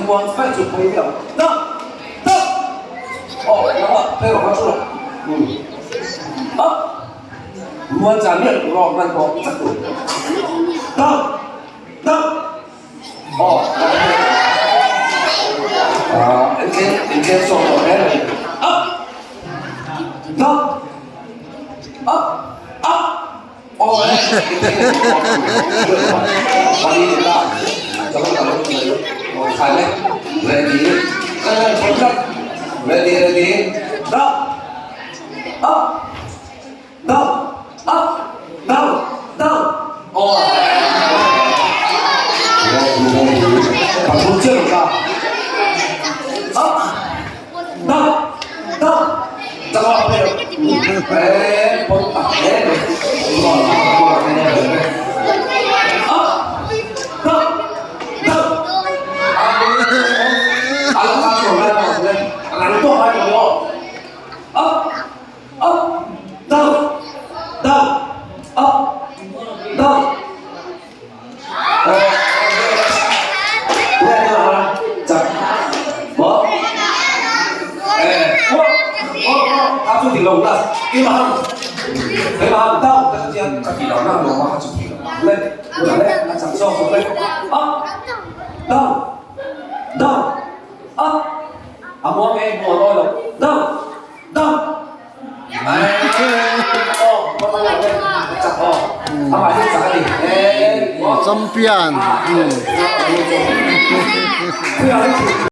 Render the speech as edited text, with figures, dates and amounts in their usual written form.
muang kai chu phei viau. Down! Down! Aw, nangmah phei rawh kha chu rawh. Umm. Up! Muang chan miah loh rawh hman pawh chak tur. Down! Down! Aw, ah, engtlem engtlem sawm tawh hle mai. Up! Down! Up! Up! Ready, ready, down, up, down, up, down, down. Oh. Up, down, down. Champion.